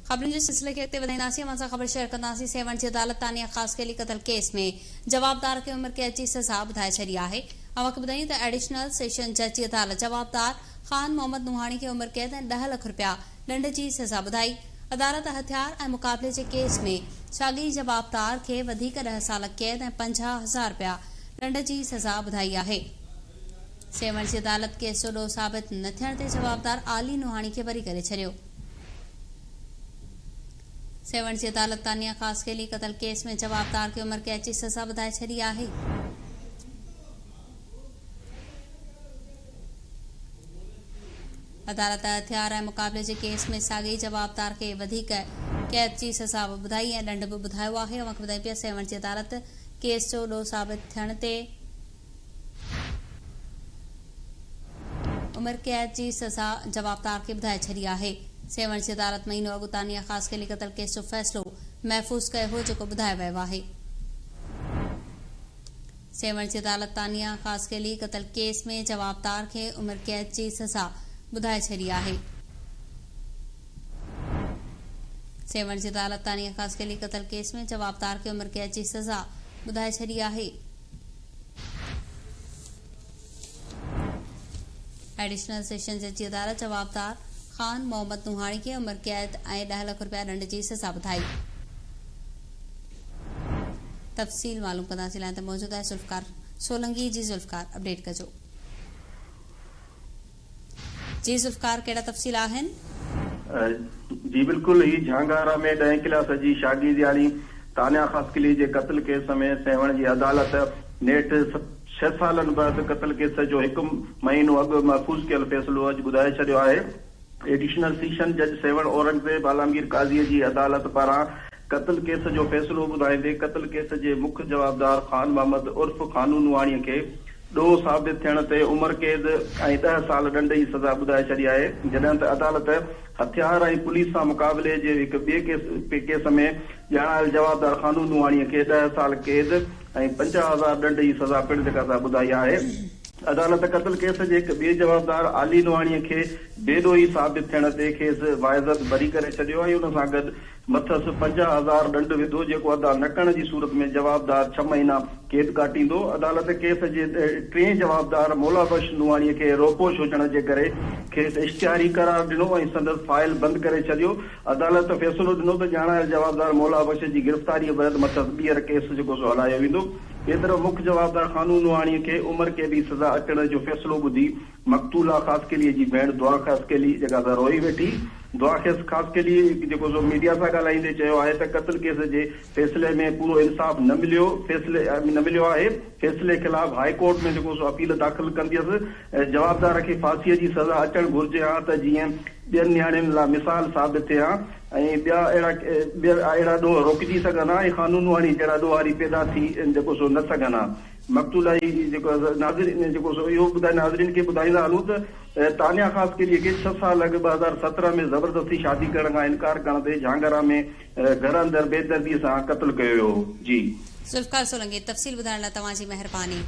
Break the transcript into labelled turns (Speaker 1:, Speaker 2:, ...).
Speaker 1: خبرن جي سلسلي کي اڳتي وڌائينداسين اوهان سان خبر شيئر ڪنداسين سيوهڻ جي عدالت تانيا خاصخيلي قتل ڪيس ۾ جوابدار کي عمر قيد جي سزا ٻڌائي ڇڏي آهي اوهان کي ٻڌايون ته ايڊيشنل سيشن جج جي عدالت جوابدار خان محمد نوحاڻي کي عمر قيد ۽ ڏهه لک رپيا ڏنڊ جي سزا ٻڌائي عدالت هٿيار ۽ مقابلي جي ڪيس ۾ ساڳئي جوابدار کي وڌيڪ ڏهه سال قيد ۽ 50,000 رپيا ڏنڊ جي سزا ٻڌائي آهي. سيوهڻ جي عدالت ڪيس جو ڏوهه ثابت نه ٿيڻ تي جوابدار عالي نوحاڻي کي بري ڪري ڇڏيو. سيوهڻ جي عدالت تانيا خاصخيلي قتل ڪيس ۾ جوابدار کي عمر قيد جي سزا ٻڌائي ڇڏي آهي. عدالت هٿيار ۽ مقابلي جي ڪيس ۾ ساڳئي جوابدار کي وڌيڪ قيد جي سزا به ٻڌائي ۽ ڏنڊ به ٻڌايو آهي. اوهان کي ٻڌايون پيا سيوهڻ جي عدالت ڪيس جو ڏوهه ثابت ٿيڻ تي عمر قيد جي سزا جوابدار کي ٻڌائي ڇڏي آهي. سيوهڻ جي عدالت مهينو اڳ تانيا خاصخيلي قتل ڪيس جو فيصلو محفوظ ڪيو هو جيڪو ٻڌايو ويو آهي. سيوهڻ جي عدالت تانيا خاصخيلي قتل ڪيس ۾ جوابدار کي عمر قيد جي سزا ٻڌائي ڇڏي آهي. سيوهڻ جي عدالت تانيا خاصخيلي قتل ڪيس ۾ جوابدار کي عمر قيد جي سزا ٻڌائي ڇڏي آهي. ايڊيشنل سيشن جج جي عدالت جوابدار خان محمد نوحاڻي کي عمر قيد ۽ ڏهه لک رپيا ڏنڊ جي سزا ٻڌائي. تفصيل معلوم ڪنداسين لائين تي موجود آهي ذوالفقار سولنگي جي ذوالفقار اپڊيٽ ڪجو. جي ذوالفقار ڪهڙا تفصيل آهن؟
Speaker 2: جي بلڪل هي جهانگارا ۾ ڏهين ڪلاس جي شاگردياڻي تانيا خاصخيلي جي قتل ڪيس ۾ سيوهڻ جي عدالت نيٺ ڇهه سالن بعد قتل ڪيس جو هڪ مهينو اڳ محفوظ ڪيل فيصلو اڄ ٻڌائي ڇڏيو آهي. ايڊيشنل سيشن جج سيوهڻ اورنگزيب عالمگير قاضي جي عدالت پاران قتل ڪيس جو فيصلو ٻڌائيندي قتل ڪيس جي مک جوابدار خان محمد عرف خانو نوحاڻي کي ڏوهه ثابت ٿيڻ تي عمر قيد ۽ ڏهه سال ڏنڊ جي سزا ٻڌائي ڇڏي آهي، جڏهن ته عدالت هٿيار ۽ پوليس سان مقابلي جي هڪ ٻئي ڪيس ۾ ڄاڻايل جوابدار خانو نوحاڻي کي ڏهه سال قيد ۽ 50,000 ڏنڊ جي سزا پڻ جيڪا سا ٻڌائي آهي. عدالت قتل ڪيس جي هڪ ٻئي جوابدار عالي نوحاڻي کي بي ڏوهي ثابت ٿيڻ تي کيس باعزت بري ڪري ڇڏيو ۽ ان سان گڏ مٿس 50,000 ڏنڊ وڌو جيڪو ادا نه ڪرڻ جي صورت ۾ جوابدار ڇهه مهينا قيد ڪاٽيندو. عدالت ڪيس جي ٽئين جوابدار مولا بخش نوحاڻي کي روپوش هجڻ جي ڪري کيس اشتهاري قرار ڏنو ۽ سندس فائل بند ڪري ڇڏيو. عدالت فيصلو ڏنو ته ڄاڻايل جوابدار مولا بخش جي گرفتاريء بعد مٿس ٻيهر ڪيس جيڪو سو هلايو ويندو. ٻئي طرف مک جوابدار خانو نوحاڻي کي عمر قيد جي سزا اچڻ جو فيصلو ٻڌي مقتوله خاصخيليء جي ڀيڻ دعا خاصخيلي جيڪا سا روئي ويٺي. دعا خاصخيلي جيڪو سو ميڊيا سان ڳالهائيندي چيو آهي ته قتل ڪيس جي فيصلي ۾ پورو انصاف نه مليو فيصلي نه مليو آهي، فيصلي خلاف هاء ڪورٽ ۾ جيڪو سو اپيل داخل ڪنديس، جوابدار کي ڦاسيء جي سزا اچڻ گهرجي ها ته جيئن ٻين نياڻين لا مثال ثابت ٿئي ها ۽ ٻيا اهڙا ٻيا اهڙا ڏوهه روڪجي سگهن ها ۽ خانونواڻي جهڙا ڏوهاري پيدا ٿي جيڪو سو نه سگهن ها. مقتوله جي جيڪو ناظرين جيڪو سو اهو ٻڌائي ناظرين کي ٻڌائيندا هلون ته تانيا خاصخيلي کي ڇهه سال اڳ 2017 ۾ زبردستي شادي ڪرڻ کان انڪار ڪرڻ تي جهانگارا ۾ گهر اندر بيدردي سان قتل ڪيو ويو هو. جي.
Speaker 1: ذوالفقار سولنگي تفصيل ٻڌائڻ لاء توهان جي مهرباني.